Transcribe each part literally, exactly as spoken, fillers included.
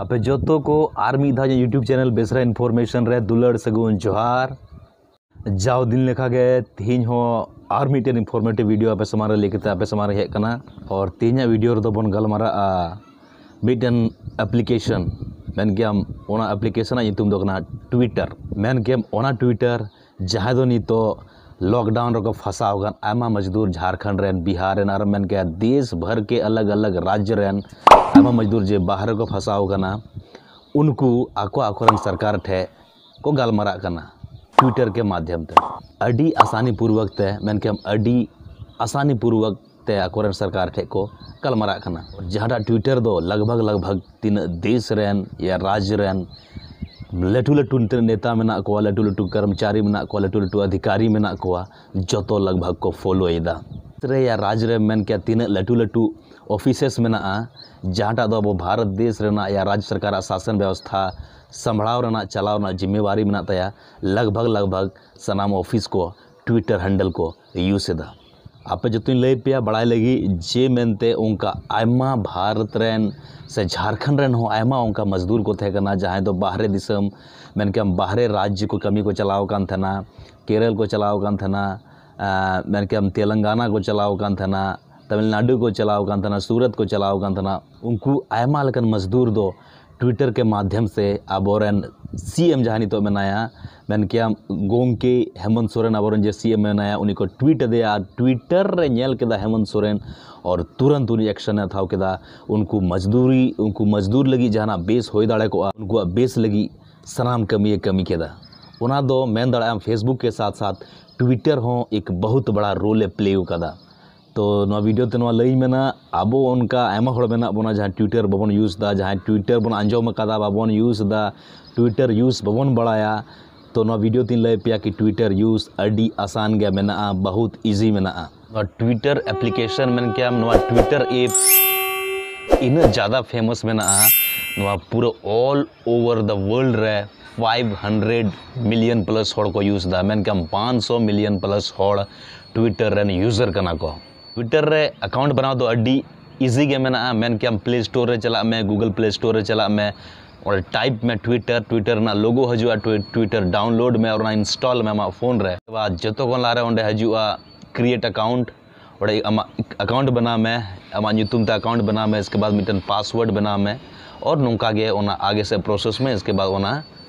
ᱟᱯᱮ ᱡᱚᱛᱚ ᱠᱚ ᱟᱨ ᱢᱤᱫ ᱫᱷᱟᱣ ᱤᱧᱟᱹᱜ YouTube channel ᱵᱮᱥᱨᱟ Information ᱨᱮ ᱫᱩᱞᱟᱹᱲ ᱥᱟᱹᱜᱩᱱ ᱡᱚᱦᱟᱨ᱾ ᱡᱟᱣ ᱫᱤᱱ ᱞᱮᱠᱟᱜᱮ ᱛᱮᱦᱮᱧ ᱦᱚᱸ ᱟᱨ ᱢᱤᱫᱴᱮᱱ informative video ᱟᱯᱮ ᱥᱟᱢᱟᱝ ᱨᱮ ᱞᱟᱹᱭ ᱠᱟᱛᱮ ᱟᱯᱮ ᱥᱟᱢᱟᱝ ᱨᱮ ᱦᱮᱡ ᱠᱟᱱᱟ᱾ ᱟᱨ ᱛᱮᱦᱮᱧᱟᱜ video ᱨᱮᱫᱚ ᱵᱚᱱ ᱜᱟᱞᱢᱟᱨᱟᱜᱼᱟ ᱢᱤᱫᱴᱮᱱ application, ᱢᱮᱱ ᱜᱮᱭᱟᱢ ᱚᱱᱟ application ᱟᱜ ᱧᱩᱛᱩᱢ ᱫᱚ ᱠᱟᱱᱟ Twitter᱾ ᱢᱮᱱ ᱜᱮᱭᱟᱢ ᱚᱱᱟ Twitter ᱡᱟᱦᱟᱸᱭ ᱫᱚ ᱱᱤᱛᱚᱜ lockdown ᱨᱮᱠᱚ ᱯᱷᱟᱸᱥᱟᱣ ᱟᱠᱟᱱ ᱟᱭᱢᱟ ᱢᱚᱡᱽᱫᱩᱨ ᱡᱷᱟᱲᱠᱷᱚᱸᱰ ᱨᱮᱱ, ᱵᱤᱦᱟᱨ ᱨᱮᱱ, ᱟᱨ ᱢᱮᱱ ᱠᱮᱭᱟ ᱫᱮᱥ ᱵᱷᱟᱨ ᱠᱮ ᱟᱞᱟᱜᱽ ᱟᱞᱟᱜᱽ ᱨᱟᱡᱽ ᱨᱮᱱ ᱟᱭᱢᱟ ᱢᱚᱡᱽᱫᱩᱨ ᱡᱮ ᱵᱟᱦᱨᱮ ᱠᱚ ᱯᱷᱟᱸᱥᱟᱣ ᱟᱠᱟᱱᱟ, ᱩᱱᱠᱩ ᱟᱠᱚ ᱟᱠᱚᱨᱮᱱ ᱥᱚᱨᱠᱟᱨ ᱴᱷᱮᱱ ᱠᱚ ᱜᱟᱞᱢᱟᱨᱟᱜ ᱠᱟᱱᱟ Twitter ᱠᱮ ᱢᱟᱫᱷᱭᱚᱢ ᱛᱮ᱾ ᱟᱹᱰᱤ ᱟᱥᱟᱱᱤ ᱯᱩᱨᱣᱚᱠ ᱛᱮ, ᱢᱮᱱ ᱠᱮᱭᱟᱢ ᱟᱹᱰᱤ ᱟᱥᱟᱱᱤ ᱯᱩᱨᱣᱚᱠ ᱛᱮ ᱟᱠᱚᱨᱮᱱ ᱥᱚᱨᱠᱟᱨ ᱴᱷᱮᱱ ᱠᱚ ᱜᱟᱞᱢᱟᱨᱟᱜ ᱠᱟᱱᱟ᱾ ᱡᱟᱦᱟᱸᱴᱟᱜ Twitter ᱫᱚ ᱞᱟᱜᱽ ᱵᱷᱟᱜᱽ ᱞᱟᱜᱽ ᱵᱷᱟᱜᱽ ᱛᱤᱱᱟᱹᱜ ᱫᱮᱥ ᱨᱮᱱ ᱭᱟ ᱨᱟᱡᱽ ᱨᱮᱱ ᱞᱟᱹᱴᱩ ᱞᱟᱹᱴᱩ ᱛᱤᱱᱟᱹᱜ ᱱᱮᱛᱟ ᱢᱮᱱᱟᱜ ᱠᱚᱣᱟ, ᱞᱟᱹᱴᱩ ᱞᱟᱹᱴᱩ ᱠᱚᱨᱢᱪᱟᱨᱤ ᱢᱮᱱᱟᱜ ᱠᱚᱣᱟ, ᱞᱟᱹᱴᱩ ᱞᱟᱹᱴᱩ ᱚᱫᱷᱤᱠᱟᱨᱤ ᱢᱮᱱᱟᱜ ᱠᱚᱣᱟ, ᱡᱚᱛᱚ ᱞᱟᱜᱽ ᱵᱷᱟᱜᱽ ᱠᱚ ᱯᱷᱳᱞᱳᱭᱮᱫᱟ᱾ ᱨᱮ ᱭᱟ ᱨᱟᱡᱽ ᱨᱮ ᱢᱮᱱ ᱠᱮᱭᱟ ᱛᱤᱱᱟᱹᱜ ᱞᱟᱹᱴᱩ ᱞᱟᱹᱴᱩ offices ᱢᱮᱱᱟᱜᱼᱟ, ᱡᱟᱦᱟᱸᱴᱟᱜ ᱫᱚ ᱟᱵᱚ ᱵᱷᱟᱨᱚᱛ ᱫᱮᱥ ᱨᱮᱱᱟᱜ ᱭᱟ ᱨᱟᱡᱽ ᱥᱚᱨᱠᱟᱨᱟᱜ ᱥᱟᱥᱚᱱ ᱵᱮᱵᱚᱥᱛᱷᱟ ᱥᱟᱢᱵᱷᱟᱲᱟᱣ ᱨᱮᱱᱟᱜ, ᱪᱟᱞᱟᱣ ᱨᱮᱱᱟᱜ ᱡᱤᱢᱢᱮᱣᱟᱨᱤ ᱢᱮᱱᱟᱜ ᱛᱟᱭᱟ, ᱞᱟᱜᱽ ᱵᱷᱟᱜᱽ ᱞᱟᱜᱽ ᱵᱷᱟᱜᱽ ᱥᱟᱱᱟᱢ office ᱠᱚ Twitter handle ᱠᱚ use ᱮᱫᱟ᱾ ᱟᱯᱮ ᱡᱚᱛᱚᱧ ᱞᱟᱹᱭ ᱯᱮᱭᱟ ᱵᱟᱲᱟᱭ ᱞᱟᱹᱜᱤᱫ ᱡᱮ ᱢᱮᱱᱛᱮ ᱚᱱᱠᱟ ᱟᱭᱢᱟ ᱵᱷᱟᱨᱚᱛ ᱨᱮᱱ ᱥᱮ ᱡᱷᱟᱲᱠᱷᱚᱸᱰ ᱨᱮᱱ ᱦᱚᱸ ᱟᱭᱢᱟ ᱚᱱᱠᱟ ᱢᱚᱡᱽᱫᱩᱨ ᱠᱚ ᱛᱟᱦᱮᱸ ᱠᱟᱱᱟ, ᱡᱟᱦᱟᱸᱭ ᱫᱚ ᱵᱟᱦᱨᱮ ᱫᱤᱥᱚᱢ, ᱢᱮᱱᱠᱮᱭᱟᱢ ᱵᱟᱦᱨᱮ ᱨᱟᱡᱽ ᱠᱚ ᱠᱟᱹᱢᱤ ᱠᱚ ᱪᱟᱞᱟᱣ ᱟᱠᱟᱱ ᱛᱟᱦᱮᱱᱟ, ᱠᱮᱨᱚᱞ ᱠᱚ ᱪᱟᱞᱟᱣ ᱟᱠᱟᱱ ᱛᱟᱦᱮᱱᱟ, ᱟᱨ ᱢᱮᱱᱠᱮᱭᱟᱢ ᱛᱮᱞᱮᱝᱜᱟᱱᱟ ᱠᱚ ᱪᱟᱞᱟᱣ ᱟᱠᱟᱱ ᱛᱟᱦᱮᱱᱟ, ᱛᱟᱢᱤᱞᱱᱟᱰᱩ ᱠᱚ ᱪᱟᱞᱟᱣ ᱟᱠᱟᱱ ᱛᱟᱦᱮᱱᱟ, ᱥᱩᱨᱟᱛ ᱠᱚ ᱪᱟᱞᱟᱣ ᱟᱠᱟᱱ ᱛᱟᱦᱮᱱᱟ᱾ ᱩᱱᱠᱩ ᱟᱭᱢᱟ ᱞᱮᱠᱟᱱ ᱢᱚᱡᱽᱫᱩᱨ ᱫᱚ Twitter ᱠᱮ ᱢᱟᱫᱷᱭᱚᱢ ᱥᱮ ᱟᱵᱚᱨᱮᱱ CM ᱡᱟᱦᱟᱸᱭ ᱱᱤᱛᱚᱜ ᱢᱮᱱᱟᱭᱟ, ᱢᱮᱱ ᱠᱮᱭᱟᱢ ᱜᱚᱢᱠᱮ ᱦᱮᱢᱚᱱᱛ ᱥᱚᱨᱮᱱ, ᱟᱵᱚᱨᱮᱱ ᱡᱮ CM ᱢᱮᱱᱟᱭᱟ, ᱩᱱᱤ ᱠᱚ tweet ᱟᱫᱮᱭᱟ ᱟᱨ Twitter ᱨᱮ ᱧᱮᱞ ᱠᱮᱫᱟ ᱦᱮᱢᱚᱱᱛ ᱥᱚᱨᱮᱱ ᱟᱨ ᱛᱩᱨᱟᱱᱛ ᱩᱱᱤ action ᱮ ᱦᱟᱛᱟᱣ ᱠᱮᱫᱟ᱾ ᱩᱱᱠᱩ ᱢᱚᱡᱽᱫᱩᱨᱤ, ᱩᱱᱠᱩ ᱢᱚᱡᱽᱫᱩᱨ ᱞᱟᱹᱜᱤᱫ ᱡᱟᱦᱟᱱᱟᱜ ᱵᱮᱥ ᱦᱩᱭ ᱫᱟᱲᱮ ᱠᱚᱜᱼᱟ, ᱩᱱᱠᱩᱣᱟᱜ ᱵᱮᱥ ᱞᱟᱹᱜᱤᱫ ᱥᱟᱱᱟᱢ ᱠᱟᱹᱢᱤᱭᱮ ᱠᱟᱹᱢᱤ ᱠᱮᱫᱟ᱾ ᱚᱱᱟ ᱫᱚ ᱢᱮᱱ ᱫᱟᱲᱮᱭᱟᱜ ᱟᱢ Facebook ᱠᱮ ᱥᱟᱛᱷ ᱥᱟᱛᱷ Twitter ᱦᱚᱸ ᱮᱠ ᱵᱚᱦᱩᱛ ᱵᱟᱲᱟ role ᱮ play ᱟᱠᱟᱫᱟ᱾ ᱛᱚ ᱱᱚᱣᱟ video ᱛᱮ ᱱᱚᱣᱟ ᱞᱟᱹᱭ ᱢᱮᱱᱟ, ᱟᱵᱚ ᱚᱱᱠᱟ ᱟᱭᱢᱟ ᱦᱚᱲ ᱢᱮᱱᱟᱜ ᱵᱚᱱᱟ ᱡᱟᱦᱟᱸᱭ Twitter ᱵᱟᱵᱚᱱ use ᱮᱫᱟ, ᱡᱟᱦᱟᱸᱭ Twitter ᱵᱚᱱ ᱟᱸᱡᱚᱢ ᱟᱠᱟᱫᱟ ᱵᱟᱵᱚᱱ use ᱮᱫᱟ, Twitter use ᱵᱟᱵᱚᱱ ᱵᱟᱲᱟᱭᱟ᱾ ᱛᱚ ᱱᱚᱣᱟ video ᱛᱤᱧ ᱞᱟᱹᱭ ᱯᱮᱭᱟ ᱠᱤ Twitter use ᱟᱹᱰᱤ ᱟᱥᱟᱱ ᱜᱮ ᱢᱮᱱᱟᱜᱼᱟ, ᱵᱚᱦᱩᱛ easy ᱢᱮᱱᱟᱜᱼᱟ᱾ ᱱᱚᱣᱟ Twitter application ᱢᱮᱱ ᱠᱮᱭᱟᱢ, ᱱᱚᱣᱟ Twitter app ᱤᱱᱟᱹᱜ ᱡᱟᱫᱟ famous ᱢᱮᱱᱟᱜᱼᱟ, ᱱᱚᱣᱟ ᱯᱩᱨᱟᱹ all over the world ᱨᱮ five hundred million plus ᱦᱚᱲ ᱠᱚ use ᱮᱫᱟ᱾ ᱢᱮᱱ ᱠᱮᱭᱟᱢ ᱯᱟᱸᱪ ᱥᱚ million plus ᱦᱚᱲ Twitter ᱨᱮᱱ user ᱠᱟᱱᱟ ᱠᱚ᱾ Twitter ᱨᱮ account ᱵᱮᱱᱟᱣ ᱫᱚ ᱟᱹᱰᱤ ᱤᱡᱤ ᱜᱮ ᱢᱮᱱᱟᱜᱼᱟ᱾ ᱢᱮᱱ ᱠᱮᱭᱟᱢ, ᱯᱞᱮ ᱥᱴᱳᱨ ᱨᱮ ᱪᱟᱞᱟᱜ ᱢᱮ, ᱜᱩᱜᱩᱞ ᱯᱞᱮ ᱥᱴᱳᱨ ᱨᱮ ᱪᱟᱞᱟᱜ ᱢᱮ, ᱚᱸᱰᱮ ᱴᱟᱭᱤᱯ ᱢᱮ ᱴᱩᱭᱴᱟᱨ, ᱴᱩᱭᱴᱟᱨ ᱨᱮᱱᱟᱜ ᱞᱳᱜᱳ ᱦᱤᱡᱩᱜᱼᱟ, ᱴᱩᱭ- ᱴᱩᱭᱴᱟᱨ ᱰᱟᱣᱩᱱᱞᱳᱰ ᱢᱮ ᱟᱨ ᱚᱱᱟ ᱤᱱᱥᱴᱚᱞ ᱢᱮ ᱟᱢᱟᱜ ᱯᱷᱳᱱ ᱨᱮ᱾ ᱟᱨ ᱡᱚᱛᱚ ᱠᱷᱚᱱ ᱞᱟᱦᱟᱨᱮ ᱚᱸᱰᱮ ᱦᱤᱡᱩᱜᱼᱟ ᱠᱨᱤᱭᱮᱴ ᱟᱠᱟᱣᱩᱱᱴ᱾ ᱚᱸᱰᱮ ᱟᱢᱟᱜ ᱟᱠᱟᱣᱩᱱᱴ ᱵᱮᱱᱟᱣ ᱢᱮ, ᱟᱢᱟᱜ ᱧᱩᱛᱩᱢ ᱛᱮ ᱟᱠᱟᱣᱩᱱᱴ ᱵᱮᱱᱟᱣ ᱢᱮ, ᱤᱥᱠᱮ ᱵᱟᱫ ᱢᱤᱫᱴᱮᱱ ᱯᱟᱥᱣᱟᱨᱰ ᱵᱮᱱᱟᱣ ᱢᱮ᱾ ᱟᱨ ᱱᱚᱝᱠᱟ ᱜᱮ ᱚᱱᱟ ᱟᱜᱮ ᱥᱮᱫ ᱯᱨᱚᱥᱮᱥ ᱢᱮ, ᱤᱥᱠᱮ ᱵᱟᱫ ᱚᱱᱟ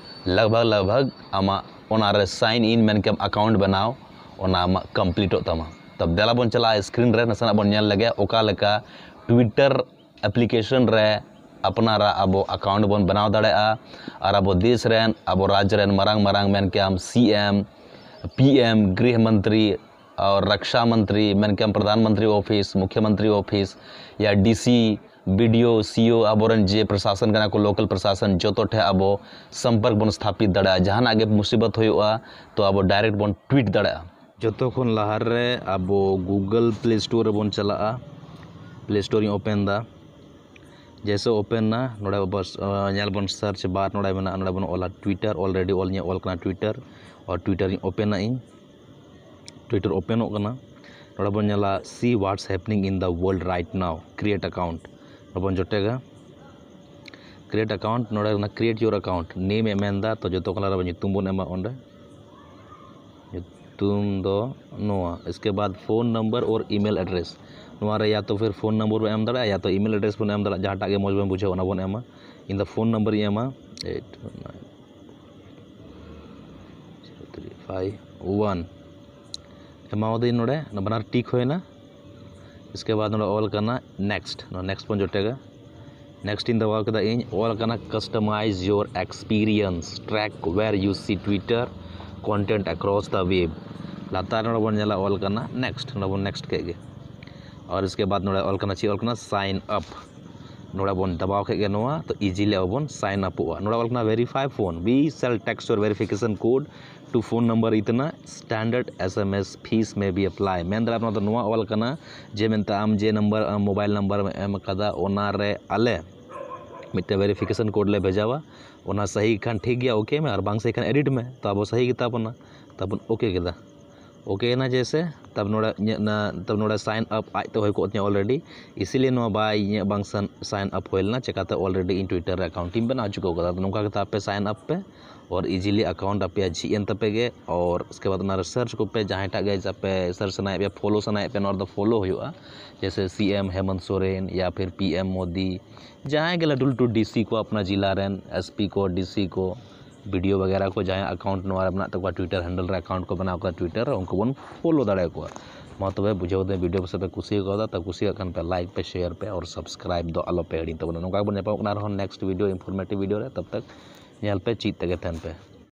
ᱞᱟᱜᱽ ᱵᱷᱟᱜᱽ ᱞᱟᱜᱽ ᱵᱷᱟᱜᱽ ᱟᱢᱟᱜ ᱚᱱᱟ ᱨᱮ ᱥᱟᱭᱤᱱ ᱤᱱ ᱢᱮᱱ ᱠᱮᱭᱟᱢ ᱟᱠᱟᱣᱩᱱᱴ ᱵᱮᱱᱟᱣ, ᱚᱱᱟ ᱟᱢᱟᱜ ᱠᱚᱢᱯᱞᱤᱴᱚᱜ ᱛᱟᱢᱟ᱾ ᱛᱚ ᱫᱮᱞᱟ ᱵᱚᱱ ᱪᱟᱞᱟᱜᱼᱟ ᱥᱠᱨᱤᱱ ᱨᱮ, ᱱᱟᱥᱮᱱᱟᱜ ᱵᱚᱱ ᱧᱮᱞ ᱞᱮᱜᱮ ᱚᱠᱟ ᱞᱮᱠᱟ ᱴᱩᱭᱴᱟᱨ ᱮᱯᱞᱤᱠᱮᱥᱚᱱ ᱨᱮ ᱟᱯᱱᱟᱨᱟᱜ ᱟᱵᱚ ᱟᱠᱟᱣᱩᱱᱴ ᱵᱚᱱ ᱵᱮᱱᱟᱣ ᱫᱟᱲᱮᱭᱟᱜᱼᱟ᱾ ᱟᱨ ᱟᱵᱚ ᱫᱮᱥ ᱨᱮᱱ, ᱟᱵᱚ ᱨᱟᱡᱽ ᱨᱮᱱ ᱢᱟᱨᱟᱝ ᱢᱟᱨᱟᱝ ᱢᱮᱱ ᱠᱮᱭᱟᱢ ᱥᱤ ᱮᱢ, ᱯᱤ ᱮᱢ, ᱜᱨᱤᱦ ᱢᱚᱱᱛᱨᱤ ᱟᱨ ᱨᱟᱠᱥᱟ ᱢᱚᱱᱛᱨᱤ, ᱢᱮᱱ ᱠᱮᱭᱟᱢ ᱯᱨᱚᱫᱷᱟᱱ ᱢᱚᱱᱛᱨᱤ ᱚᱯᱷᱤᱥ, ᱢᱩᱠᱷᱭᱚ ᱢᱚᱱᱛᱨᱤ ᱚᱯᱷᱤᱥ, ᱭᱟ ᱰᱤ ᱥᱤ, ᱵᱤ ᱰᱤ ᱳ, ᱥᱤ ᱳ, ᱟᱵᱚᱨᱮᱱ ᱡᱮ ᱯᱨᱚᱥᱟᱥᱚᱱ ᱠᱟᱱᱟ ᱠᱚ, ᱞᱳᱠᱟᱞ ᱯᱨᱚᱥᱟᱥᱚᱱ, ᱡᱚᱛᱚ ᱴᱷᱮᱱ ᱟᱵᱚ ᱥᱚᱢᱯᱚᱨᱠ ᱵᱚᱱ ᱥᱛᱷᱟᱯᱤᱛ ᱫᱟᱲᱮᱭᱟᱜᱼᱟ᱾ ᱡᱟᱦᱟᱱᱟᱜ ᱜᱮ ᱢᱩᱥᱤᱵᱚᱛ ᱦᱩᱭᱩᱜᱼᱟ, ᱛᱚ ᱟᱵᱚ ᱰᱟᱭᱨᱮᱠᱴ ᱵᱚᱱ ᱴᱩᱭᱤᱴ ᱫᱟᱲᱮᱭᱟᱜᱼᱟ᱾ ᱡᱚᱛᱚ ᱠᱷᱚᱱ ᱞᱟᱦᱟ ᱨᱮ ᱟᱵᱚ ᱜᱩᱜᱚᱞ ᱯᱞᱮ ᱥᱴᱳᱨ ᱨᱮᱵᱚᱱ ᱪᱟᱞᱟᱜᱼᱟ᱾ ᱯᱞᱮ ᱥᱴᱳᱨ ᱤᱧ ᱳᱯᱮᱱ ᱮᱫᱟ᱾ ᱡᱮᱭᱥᱮ ᱳᱯᱮᱱ ᱮᱱᱟ, ᱱᱚᱰᱮ ᱵᱚᱥ-, ᱧᱮᱞ ᱵᱚᱱ ᱥᱟᱨᱪ ᱵᱟᱨ ᱱᱚᱰᱮ ᱢᱮᱱᱟᱜᱼᱟ, ᱱᱚᱰᱮ ᱵᱚᱱ ᱚᱞᱟ ᱴᱩᱭᱴᱟᱨ, ᱚᱞᱨᱮᱰᱤ ᱚᱞ ᱤᱧ ᱚᱞ ᱠᱟᱱᱟ ᱴᱩᱭᱴᱟᱨ, ᱟᱨ ᱴᱩᱭᱴᱟᱨ ᱤᱧ ᱳᱯᱮᱱᱟ ᱤᱧ᱾ ᱴᱩᱭᱴᱟᱨ ᱳᱯᱮᱱᱚᱜ ᱠᱟᱱᱟ᱾ ᱱᱚᱰᱮ ᱵᱚᱱ ᱧᱮᱞᱟ see what's happening in the world right now, create account᱾ ᱱᱚᱰᱮ ᱵᱚᱱ ᱡᱚᱴᱮᱜᱟ create account᱾ ᱱᱚᱰᱮ ᱠᱟᱱᱟ create your account, ᱱᱮᱢ ᱮ ᱢᱮᱱᱫᱟ, ᱛᱚ ᱡᱚᱛᱚ ᱠᱷᱚᱱ ᱞᱟᱦᱟ ᱨᱮ ᱧᱩᱛᱩᱢ ᱵᱚᱱ ᱮᱢᱟ ᱚᱸᱰᱮ᱾ ᱧᱩᱛᱩᱢ ᱫᱚ ᱱᱚᱣᱟ, ᱤᱥᱠᱮ ᱵᱟᱫ ᱯᱷᱳᱱ ᱱᱚᱢᱵᱚᱨ ᱚᱨ ᱤᱢᱮᱞ ᱮᱰᱨᱮᱥ᱾ ᱱᱚᱣᱟ ᱨᱮ ᱭᱟ ᱛᱚ ᱯᱷᱤᱨ ᱯᱷᱳᱱ ᱱᱚᱢᱵᱚᱨ ᱵᱚᱱ ᱮᱢ ᱫᱟᱲᱮᱭᱟᱜᱼᱟ, ᱭᱟ ᱛᱚ ᱤᱢᱮᱞ ᱮᱰᱨᱮᱥ ᱵᱚᱱ ᱮᱢ ᱫᱟᱲᱮᱭᱟᱜᱼᱟ, ᱡᱟᱦᱟᱸᱴᱟᱜ ᱜᱮ ᱢᱚᱡᱽ ᱵᱚᱱ ᱵᱩᱡᱷᱟᱹᱣᱟ ᱚᱱᱟ ᱵᱚᱱ ᱮᱢᱟ᱾ ᱤᱧ ᱫᱚ ᱯᱷᱳᱱ ᱱᱚᱢᱵᱚᱨ ᱤᱧ ᱮᱢᱟ, eight nine zero three five one. ᱮᱢᱟᱣᱟᱫᱟᱹᱧ ᱱᱚᱰᱮ, ᱚᱱᱟ ᱵᱟᱱᱟᱨ ᱴᱤᱠ ᱦᱩᱭᱱᱟ᱾ ᱤᱥᱠᱮ ᱵᱟᱫ ᱱᱚᱰᱮ ᱚᱞ ᱠᱟᱱᱟ ᱱᱮᱠᱥᱴ, ᱱᱚᱣᱟ ᱱᱮᱠᱥᱴ ᱵᱚᱱ ᱡᱚᱴᱮᱜᱟ᱾ ᱱᱮᱠᱥᱴ ᱤᱧ ᱫᱟᱵᱟᱣ ᱠᱮᱫᱟ ᱤᱧ, ᱚᱞ ᱠᱟᱱᱟ customize your experience, track where you see Twitter content across the web᱾ ᱞᱟᱛᱟᱨ ᱱᱚᱰᱮ ᱵᱚᱱ ᱧᱮᱞᱟ ᱚᱞ ᱠᱟᱱᱟ ᱱᱮᱠᱥᱴ, ᱱᱚᱰᱮ ᱵᱚᱱ ᱱᱮᱠᱥᱴ ᱠᱮᱫ ᱜᱮ᱾ ᱟᱨ ᱤᱥᱠᱮ ᱵᱟᱫ ᱱᱚᱰᱮ ᱚᱞ ᱠᱟᱱᱟ, ᱪᱮᱫ ᱚᱞ ᱠᱟᱱᱟ? ᱥᱟᱭᱤᱱ ᱟᱯ᱾ ᱱᱚᱰᱮ ᱵᱚᱱ ᱫᱟᱵᱟᱣ ᱠᱮᱫ ᱜᱮ ᱱᱚᱣᱟ, ᱛᱚ ᱤᱡᱤᱞᱤ ᱟᱵᱚ ᱵᱚᱱ ᱥᱟᱭᱤᱱ ᱟᱯᱚᱜᱼᱟ᱾ ᱱᱚᱰᱮ ᱚᱞ ᱠᱟᱱᱟ verify phone, we shall text your verification code to phone number ᱤᱛᱱᱟ, standard S M S fees may be apply᱾ ᱢᱮᱱ ᱫᱟᱲᱮᱭᱟᱜᱼᱟ ᱱᱚᱣᱟ ᱫᱚ ᱱᱚᱣᱟ ᱚᱞ ᱠᱟᱱᱟ ᱡᱮ ᱢᱮᱱᱛᱮ ᱟᱢ ᱡᱮ ᱱᱟᱢᱵᱟᱨ, ᱟᱢ ᱢᱳᱵᱟᱭᱤᱞ ᱱᱟᱢᱵᱟᱨ ᱮᱢ ᱮᱢ ᱠᱟᱫᱟ, ᱚᱱᱟ ᱨᱮ ᱟᱞᱮ ᱢᱤᱫᱴᱮᱱ ᱵᱷᱮᱨᱤᱯᱷᱤᱠᱮᱥᱚᱱ ᱠᱳᱰ ᱞᱮ ᱵᱷᱮᱡᱟᱣᱟ, ᱚᱱᱟ ᱥᱟᱹᱦᱤ ᱠᱷᱟᱱ ᱴᱷᱤᱠ ᱜᱮᱭᱟ, ᱳᱠᱮ ᱢᱮ, ᱟᱨ ᱵᱟᱝ ᱥᱟᱹᱦᱤ ᱠᱷᱟᱱ ᱮᱰᱤᱴ ᱢᱮ᱾ ᱛᱚ ᱟᱵᱚ ᱥᱟᱹᱦᱤ ᱜᱮᱛᱟ ᱵᱚᱱᱟ, ᱛᱟᱵᱚᱱ ᱳᱠᱮ ᱠᱮᱫᱟ᱾ ᱳᱠᱮ ᱮᱱᱟ ᱡᱮᱥᱮ, ᱛᱟᱵ ᱱᱚᱰᱮ ᱤᱧᱟᱹᱜ ᱱᱟ ᱛᱟᱵ ᱱᱚᱰᱮ ᱥᱟᱭᱤᱱ ᱟᱯ ᱟᱡ ᱛᱮ ᱦᱩᱭ ᱠᱚᱜ ᱛᱤᱧᱟᱹ ᱚᱞᱨᱮᱰᱤ, ᱤᱥᱤᱞᱤᱭᱮ ᱱᱚᱣᱟ ᱵᱟᱭ ᱤᱧᱟᱹᱜ ᱵᱟᱝ ᱥᱟᱭᱤᱱ ᱟᱯ ᱦᱩᱭ ᱞᱮᱱᱟ᱾ ᱪᱮᱠᱟᱛᱮ ᱚᱞᱨᱮᱰᱤ ᱤᱧ ᱴᱩᱭᱴᱟᱨ ᱨᱮ ᱟᱠᱟᱣᱩᱱᱴ ᱤᱧ ᱵᱮᱱᱟᱣ ᱦᱚᱪᱚ ᱠᱟᱫᱟ᱾ ᱱᱚᱝᱠᱟ ᱠᱟᱛᱮ ᱟᱯᱮ ᱥᱟᱭᱤᱱ ᱟᱯ ᱯᱮ ᱟᱨ ᱤᱡᱤᱞᱤ ᱟᱠᱟᱣᱩᱱᱴ ᱟᱯᱮᱭᱟᱜ ᱡᱷᱤᱡ ᱮᱱ ᱛᱟᱯᱮ ᱜᱮ᱾ ᱟᱨ ᱩᱥᱠᱮ ᱵᱟᱫ ᱚᱱᱟ ᱨᱮ ᱥᱟᱨᱪ ᱠᱚᱯᱮ, ᱡᱟᱦᱟᱸᱭᱴᱟᱜ ᱜᱮ ᱟᱯᱮ ᱥᱟᱨᱪ ᱥᱟᱱᱟᱭᱮᱫ ᱯᱮᱭᱟ, ᱯᱷᱚᱞᱳ ᱥᱟᱱᱟᱭᱮᱫ ᱯᱮᱭᱟ, ᱱᱚᱣᱟ ᱨᱮᱫᱚ ᱯᱷᱚᱞᱳ ᱦᱩᱭᱩᱜᱼᱟ᱾ ᱡᱮᱭᱥᱮ ᱥᱤ ᱮᱢ ᱦᱮᱢᱚᱱᱛ ᱥᱚᱨᱮᱱ ᱭᱟ ᱯᱷᱤᱨ ᱯᱤ ᱮᱢ ᱢᱳᱫᱤ, ᱡᱟᱦᱟᱸᱭ ᱜᱮ ᱞᱟᱹᱴᱩ ᱞᱟᱹᱴᱩ ᱰᱤ ᱥᱤ ᱠᱚ ᱟᱯᱱᱟ ᱡᱮᱞᱟ ᱨᱮᱱ, ᱮᱥ ᱯᱤ ᱠᱚ, ᱰᱤ ᱥᱤ ᱠᱚ, ᱵᱤ ᱰᱤ ᱳ ᱵᱟᱜᱮᱨᱟ ᱠᱚ, ᱡᱟᱦᱟᱸᱭ ᱟᱠᱟᱣᱩᱱᱴ ᱱᱚᱣᱟ ᱨᱮ ᱢᱮᱱᱟᱜ ᱛᱟᱠᱚᱣᱟ, ᱴᱩᱭᱴᱟᱨ ᱦᱮᱱᱰᱮᱞ ᱨᱮ ᱟᱠᱟᱣᱩᱱᱴ ᱠᱚ ᱵᱮᱱᱟᱣ ᱠᱟᱫᱟ ᱴᱩᱭᱴᱟᱨ ᱨᱮ, ᱩᱱᱠᱩ ᱵᱚᱱ ᱯᱷᱚᱞᱳ ᱫᱟᱲᱮᱭᱟᱠᱚᱣᱟ᱾ ᱢᱟ ᱛᱚᱵᱮ ᱵᱩᱡᱷᱟᱹᱣ ᱫᱟᱹᱧ ᱵᱷᱤᱰᱤᱭᱳ ᱯᱟᱥᱮᱡ ᱯᱮ ᱠᱩᱥᱤ ᱠᱟᱣᱫᱟ, ᱛᱚ ᱠᱩᱥᱤᱭᱟᱜ ᱠᱷᱟᱱ ᱯᱮ ᱞᱟᱭᱤᱠ ᱯᱮ, ᱥᱮᱭᱟᱨ ᱯᱮ ᱟᱨ ᱥᱟᱵᱥᱠᱨᱟᱭᱤᱵ ᱫᱚ ᱟᱞᱚ ᱯᱮ ᱦᱤᱲᱤᱧ ᱛᱟᱵᱚᱱᱟ᱾ ᱱᱚᱝᱠᱟ ᱜᱮᱵᱚᱱ ᱧᱟᱯᱟᱢ ᱠᱟᱱᱟ ᱟᱨᱦᱚᱸ ᱱᱮᱠᱥᱴ ᱵᱷᱤᱰᱤᱭᱳ ᱤᱱᱯᱷᱚᱨᱢᱮᱴᱤᱵᱷ ᱵᱷᱤᱰᱤᱭᱳ ᱨᱮ᱾ ᱛᱚᱵ ᱛᱚᱠ ᱧᱮᱞ ᱯᱮ, ᱪᱮᱫ ᱛᱮᱜᱮ ᱛᱟᱦᱮᱱ ᱯᱮ᱾